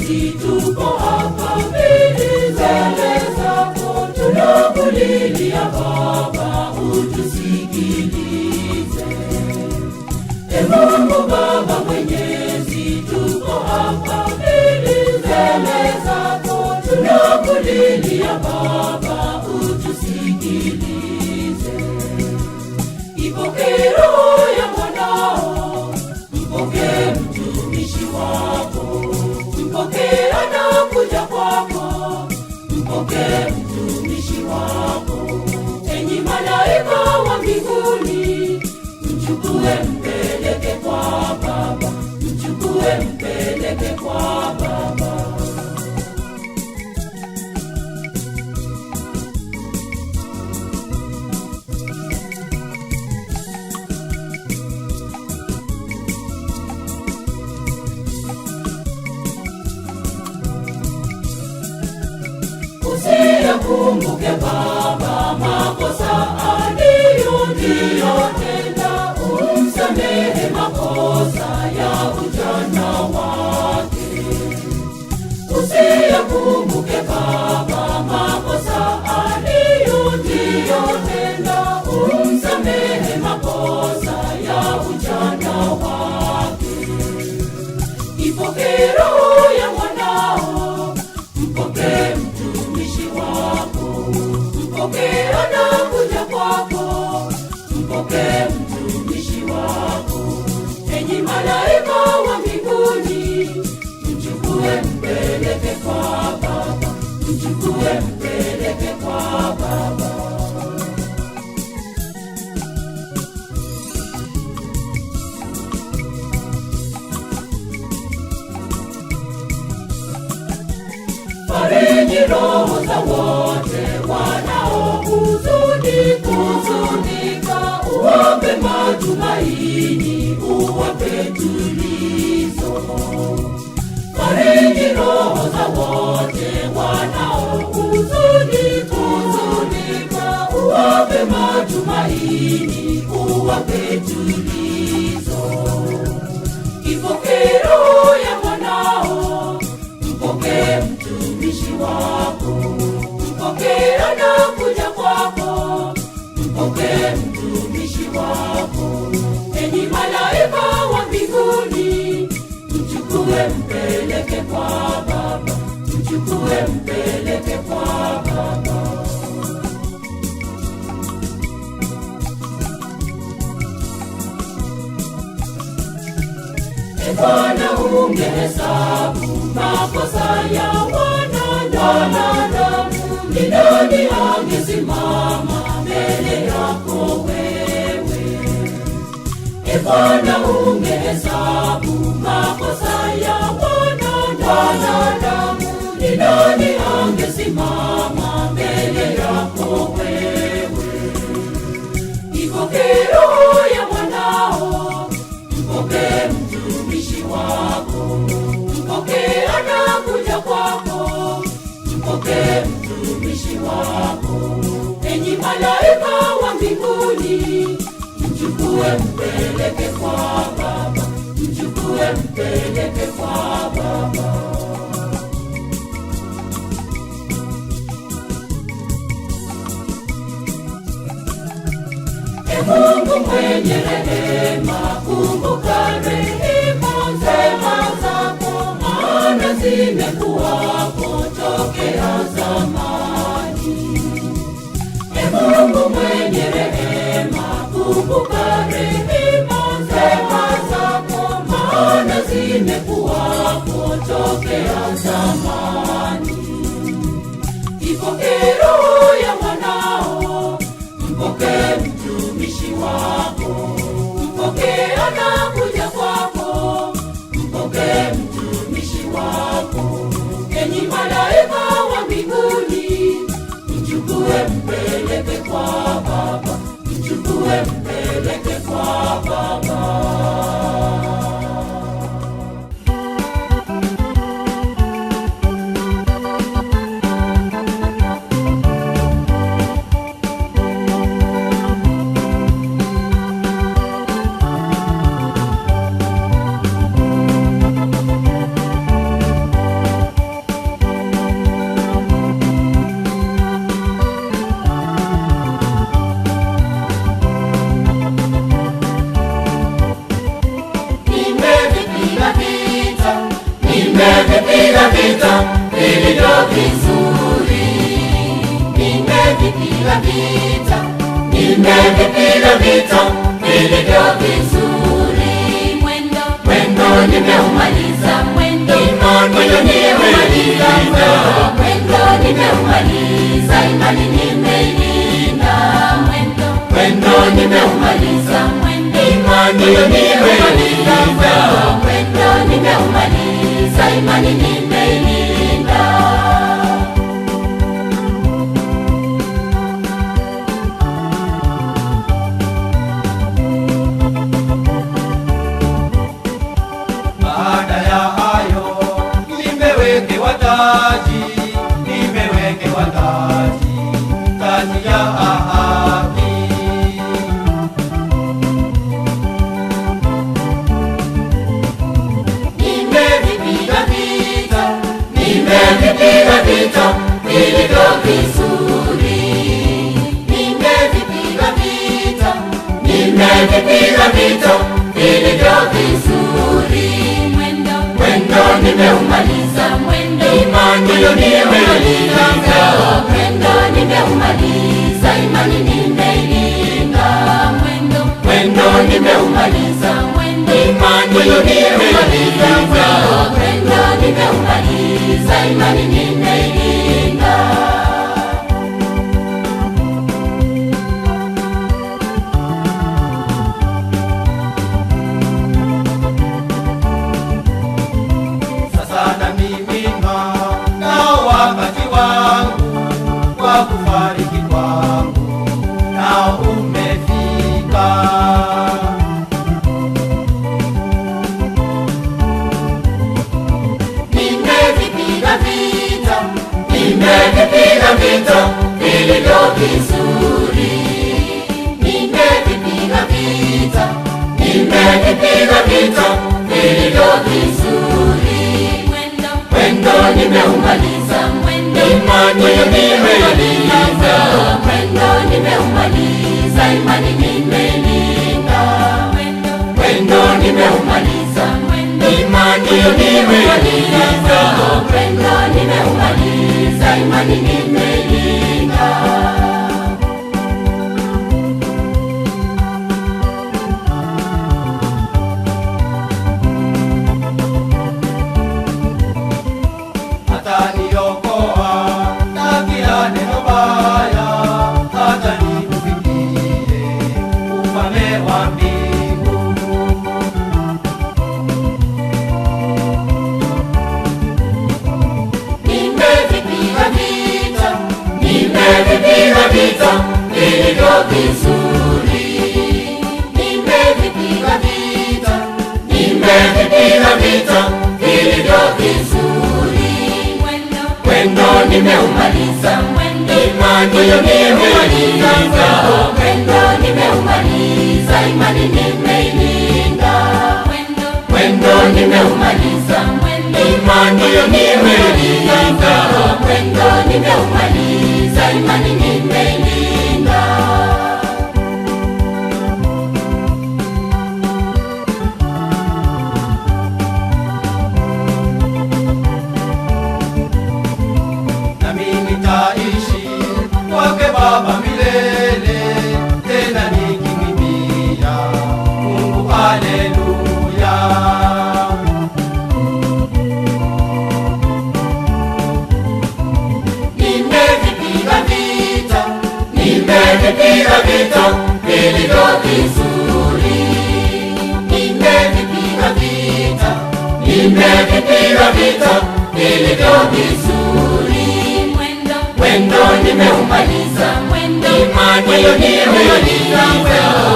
Mwenyezi, tuko hapa mbele zako, tunakulilia Baba, utusikilize. E Mungu Baba Mwenyezi, tuko hapa mbele zako, tunakulilia Baba, utusikilize. Ipokee roho ya mwanao, mpokee mtumishi wako, mpokee anakuja kwako, mpokee mtumishi wako. Enyi malaika wa mbinguni, mchukue mpeleke kwa Baba, mchukue mpeleke kwa Baba. Usiyakumbuke Baba makosa aliyotenda, umsamehe makosa ya ujana wake. Usiyakumbuke Baba makosa aliyotenda, umsamehe makosa ya ujana wake. Ipokee roho ya mwanao, mpokee mtumishi wako, mpokee anakuja kwako, mpokee mtumishi wako. Enyi malaika wa mbinguni, mchukue mpeleke kwa Baba, mchukue mpeleke kwa Baba. Fariji roho za wote wanaohuzuni, huzunika, uwape matumaini, uwape tulizo. Fariji roho za wote wanaohuzuni, huzunika, uwape matumaini, uwape tulizo. Ipokee roho ya mwanao, mpokee mtumishi wako, mpokee anakuja kwako, mpokee mtumishi wako. Enyi malaika wa mbinguni, mchukue mpeleke kwa Baba, mchukue mpeleke kwa Baba. E Bwana, ungehesabu makosa ya wanadamu, ni nani angesimama mbele yako wewe? E Bwana, ungehesabu makosa ya wanadamu, ni nani angesimama mbele yako wewe? Ipokee roho ya mwanao, mpokee mtumishi wako, mpokee anakuja kwako, mpokee mtumishi wako. Enyi malaika wa mbinguni, mchukue mpeleke kwa Baba, mchukue mpeleke kwa Baba. E Mungu mwenye rehema, kumbuka rehema njema zako, maana zimekuwapo tokea zamani. E Mungu mwenye rehema, kumbuka rehema njema zako, maana zimekuwapo tokea zamani. Ipokee roho ya mwanao, mpokee mtumishi wako, mpokee anakuja kwako, mpokee mtumishi wako. Enyi malaika wa mbinguni, mchukue mpeleke kwa Baba, mchukue mpeleke kwa Baba. Nimevipiga vita vilivyo vizuri, nimevipiga vita, nimevipiga vita vilivyo vizuri. Mwendo, mwendo nimeumaliza, mwendo, imani nimeumaliza, mwendo nimeumaliza, imani nimeilinda. Mwendo, mwendo nimeumaliza, mwendo, imani nimeumaliza, mwendo nimeumaliza, imani nimeilinda. Baada ya hayo nimewekewa taji, nimewekewa taji, taji ya haki. Nimevipiga vita, nimevipiga vita vilivyo vizuri, nimevipiga vita, nimevipiga vita vilivyo vizuri. Mwendo, mwendo nimeumaliza, mwendo, imani nimeumaliza, mwendo nimeumaliza, imani nimeilinda. Mwendo, mwendo nimeumaliza, mwendo, imani nimeumaliza, mwendo nimeumaliza, imani nimeilinda. Sasa namiminwa nao wakati wangu wa kufariki kwangu nao umefika. Nimevipiga vita, nimevipiga vita vilivyo vizuri, nimevipiga vita, nimevipiga vita vilivyo vizuri. Mwendo, mwendo nimeumaliza, mwendo, imani nimeumaliza, mwendo nimeumaliza, imani nimeilinda. Mwendo, mwendo nimeumaliza, mwendo, imani nimeumaliza, mwendo nimeumaliza, imani nimeilinda. Ataniokoa na kila neno baya, hata niufikie ufalme wa mbingu. Nimevipiga vita, nimevipiga vita vilivyo vizuri, nimevipiga vita, nimevipiga vita vilivyo vizuri. Mwendo, mwendo nimeumaliza, mwendo, imani nimeumaliza, mwendo nimeumaliza, imani nimeilinda. Mwendo, mwendo nimeumaliza, mwendo, imani nimeumaliza, mwendo nimeumaliza, imani nimeilinda. Nami nitaishi kwake Baba milele, tena nikimwimbia Mungu haleluya. Nimevipiga vita, nimevipiga vita vilivyo vizuri, nimevipiga vita, nimevipiga vita vilivyo vizuri. Mwendo, mwendo nimeumaliza, mwendo, imani nimeumaliza,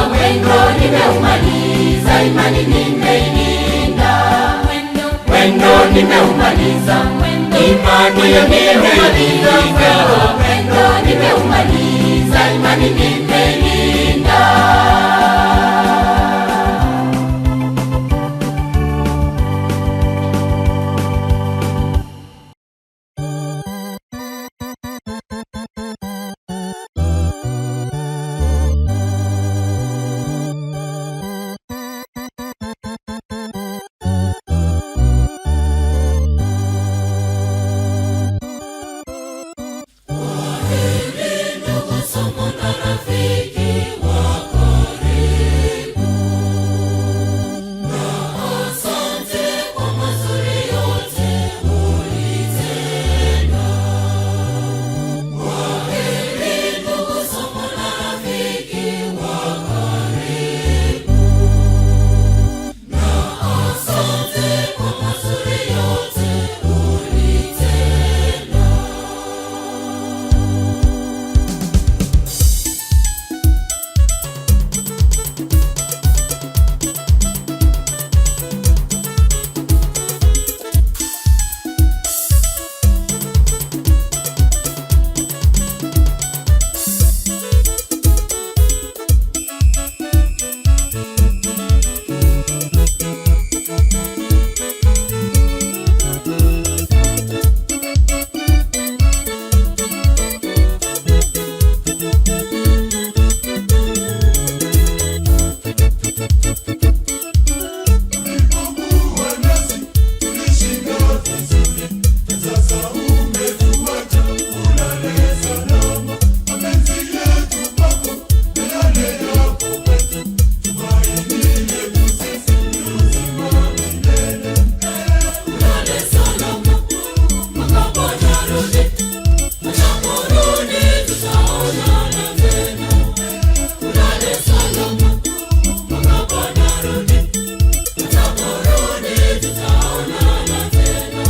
mwendo nimeumaliza, imani nimeilinda. Mwendo, mwendo nimeumaliza, mwendo, imani nimeumaliza, mwendo nimeumaliza, imani nimeilinda. Sasa umetuacha, ulale salama. Mapenzi yetu kwako ni yale yako kwetu. Tumaini letu sisi ni uzima milele. Ulale salama, utakaporudi, utakaporudi tutaonana tena. Ulale salama, utakaporudi, utakaporudi tutaonana tena.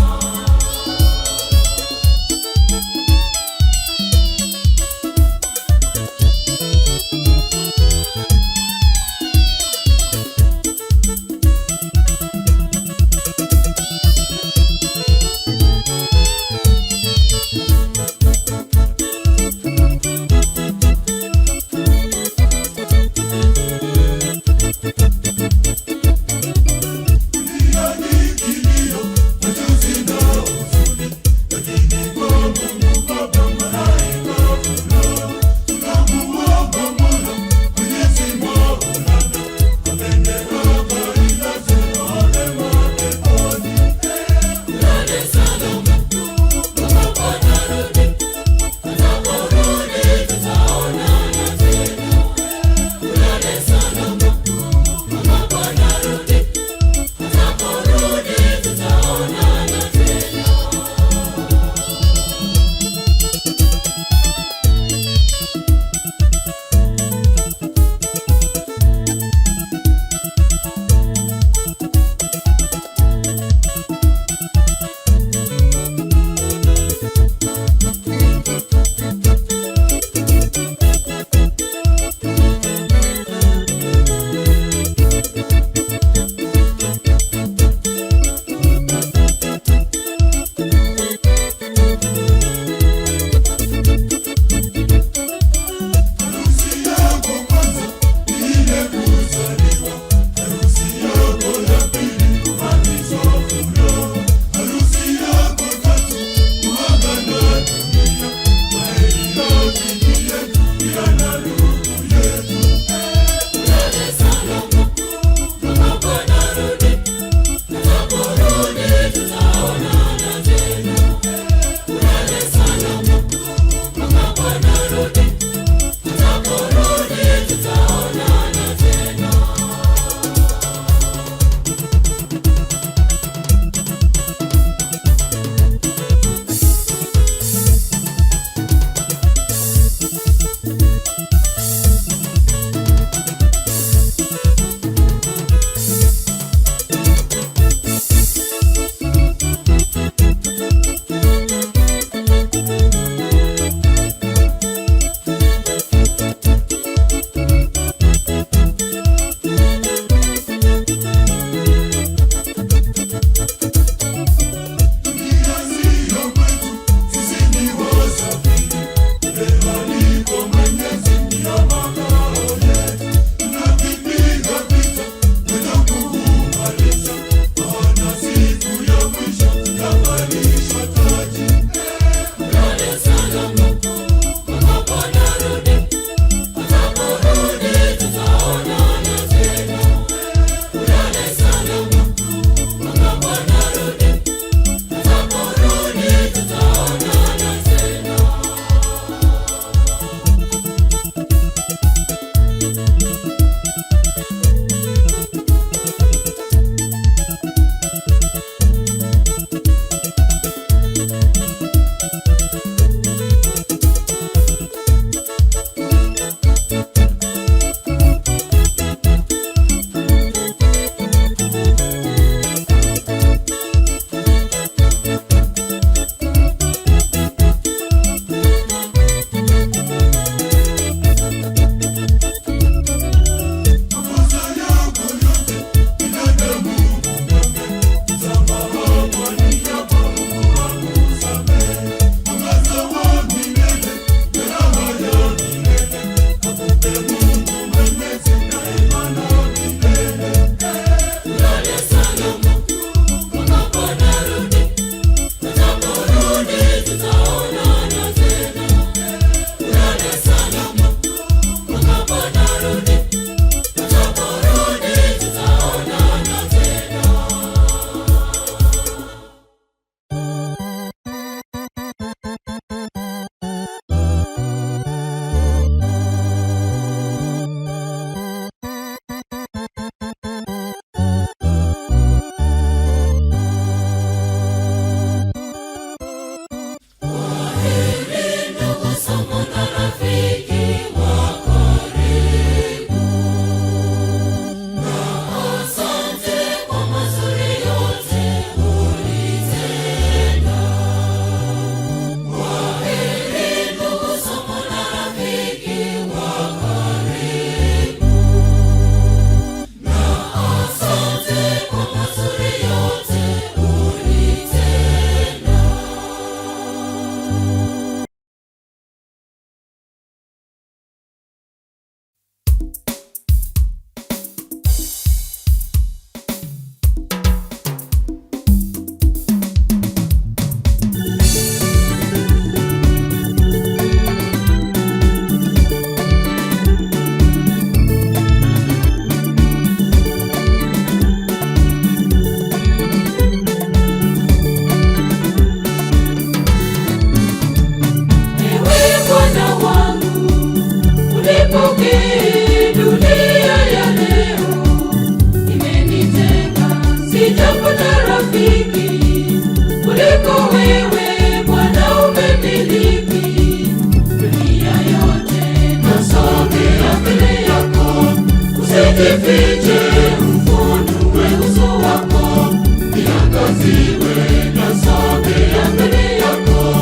Usijifiche, ufunue uso wako, niangaziwe, nasogea mbele yako.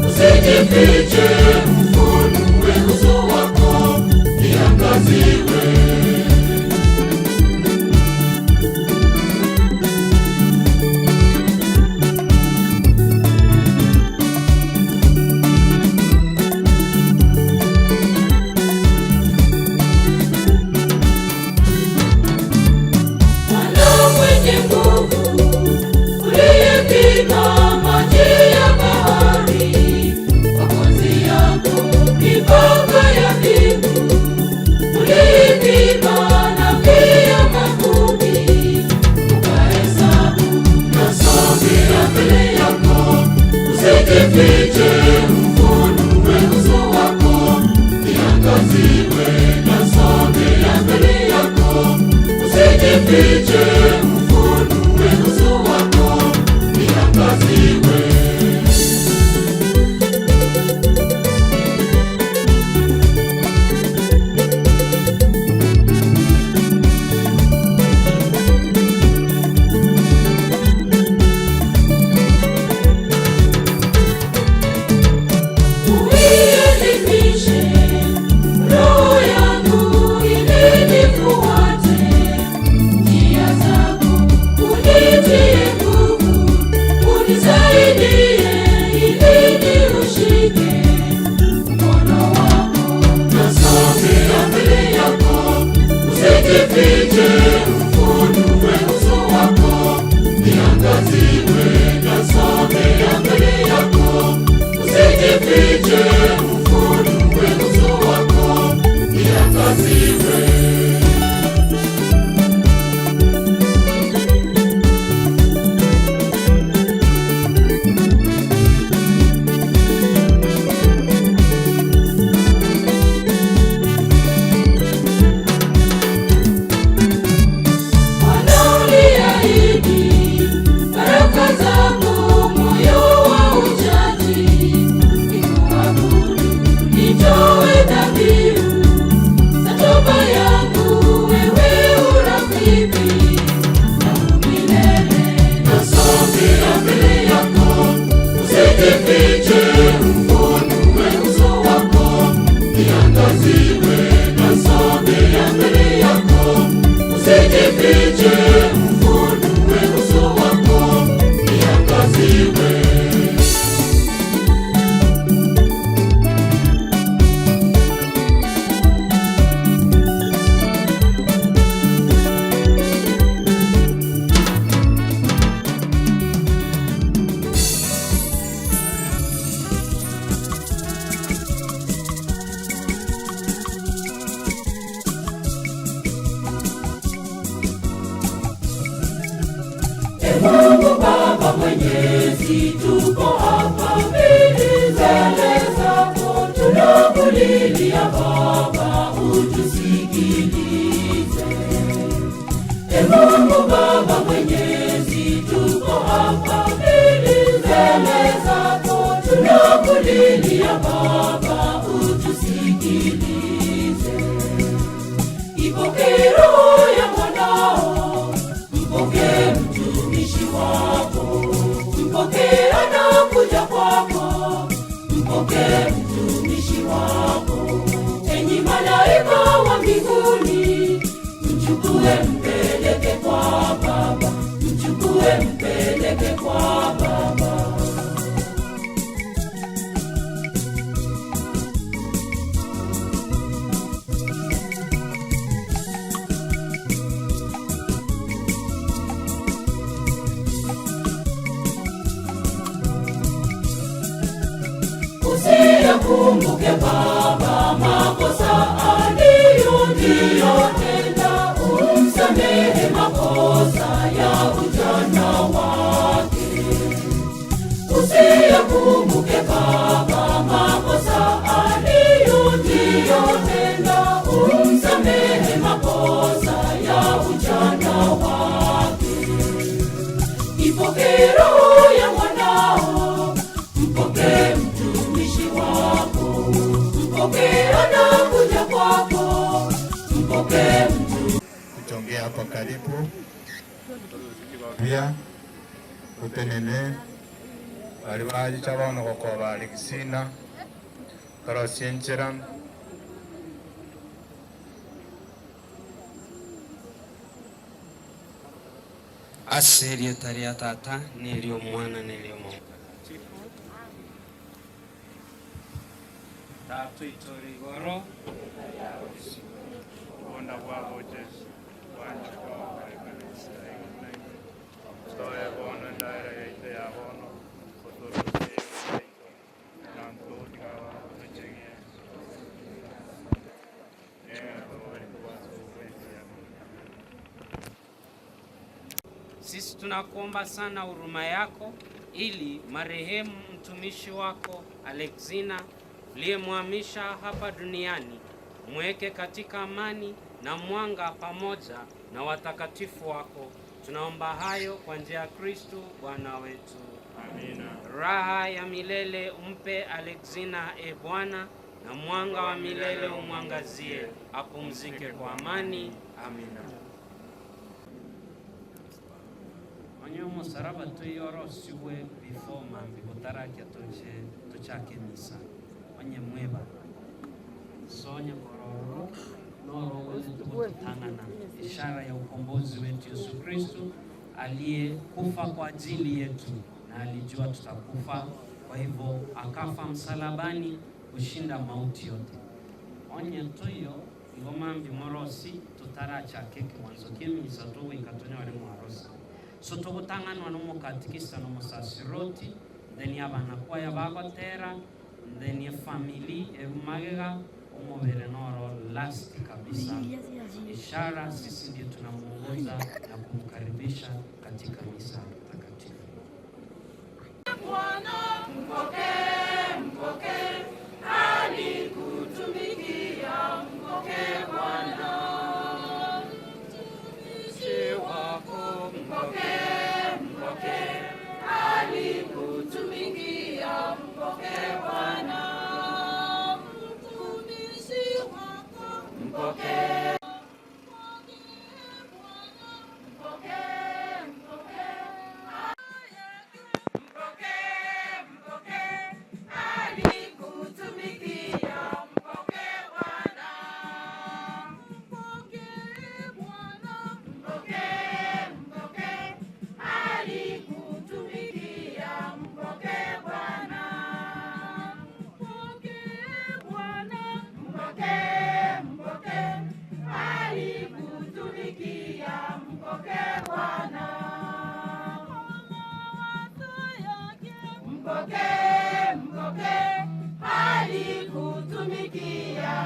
Usijifiche, ufunue uso wako, niangaziwe. Bwana mwenye nguvu, uliyepima maji ya bahari, kwa konzi yako mipaka ya mbingu, uliipima na pia mavumbi, ukahesabu. Nasogea mbele yako, usijifiche, ufunue uso wako, niangaziwe. Nasogea mbele yako, usijifiche, ufunue uso wako, niangaziwe. Uielimishe roho yangu ili nifuate njia zako, unitie nguvu, unisaidie ili niushike mkono wako. Nasogea mbele yako, usijifiche, ufunue uso wako, niangaziwe. Nasogea mbele yako, usijifiche, ufunue uso wako, niangaziwe. Bwana uliahidi baraka zako, moyo wa uchaji, nikuabudu, nitoe dhabihu za toba yangu, wewe urafiki tangu milele. Nasogea mbele yako, usijifiche, ufunue uso wako, niangaziwe. Nasogea mbele yako, usijifiche, ufunue uso wako, niangaziwe. E Mungu Baba Mwenyezi, tuko hapa mbele zako, tunakulilia Baba, utusikilize. E Mungu Baba Mwenyezi, tuko hapa mbele zako, tunakulilia Baba, utusikilize. Ipokee roho ya mwanao, mpokee mtumishi wako, mpokee anakuja kwako, mpokee mtumishi wako. Enyi malaika wa mbinguni, mchukue mpeleke kwa Baba, mchukue mpeleke kwa Baba. Usiyakumbuke Baba makosa aliyotenda, umsamehe makosa ya ujana wake. Usiyakumbuke Baba makosa aliyotenda, umsamehe makosa ya ujana wake. Ipokee roho ya mwanao, mpokee mtumishi wako, mpokee anakuja Karibu pia utenene bari bajicha bono gokoba Alexina torosie nchera. Ase erieta ria Tata nerio Omwana nerio Omotakatifu. Tatu itore igoro. Onda bwabo Jesu wanjiko stoe bono ndaira yaite ya bono kotoro nanto tigawa tuchege Sisi tunakuomba sana huruma yako ili marehemu mtumishi wako Alexina uliyemhamisha hapa duniani mweke katika amani na mwanga pamoja na watakatifu wako. Tunaomba hayo kwa njia ya Kristu Bwana wetu. Amina. Raha ya milele umpe Alexina, e Bwana, na mwanga wa milele umwangazie, apumzike kwa amani. Amina. Onye omusaraba tuyorosiwe before mambi gutarakia tuche tuchake misa onye mweba sonye kororo noro tukutangana ishara ya ukombozi wetu Yesu Kristu aliyekufa kwa ajili yetu na alijua tutakufa, kwa hivyo akafa msalabani kushinda mauti yote. Onye tuyo igo mambi morosi tutarachake kiwanzo kiemisa tuwika wali mwarosa so tugutang'anwa nomukatikisa nomusasiroti, then abana kwaya bagotera, then efamili erumagega omubere noro last kabisa. Ishara sisi ndio tunamuongoza na kumkaribisha katika misa takatifu. Bwana mpokee, mpokee, alikutumikia, mpokee Bwana. Mtumishi wako. Mpokee, mpokee, alikutumikia, mpokee Bwana. Mtumishi wako. Mpokee. Mpokee, mpokee, mpokee, mpokee, alikutumikia, mpokee Bwana. Mpokee Bwana. Mpokee, mpokee, alikutumikia, mpokee Bwana. Mpokee Bwana. Mpokee, mpokee, alikutumikia, mpokee Bwana. Mpokee, mpokee, alikutumikia.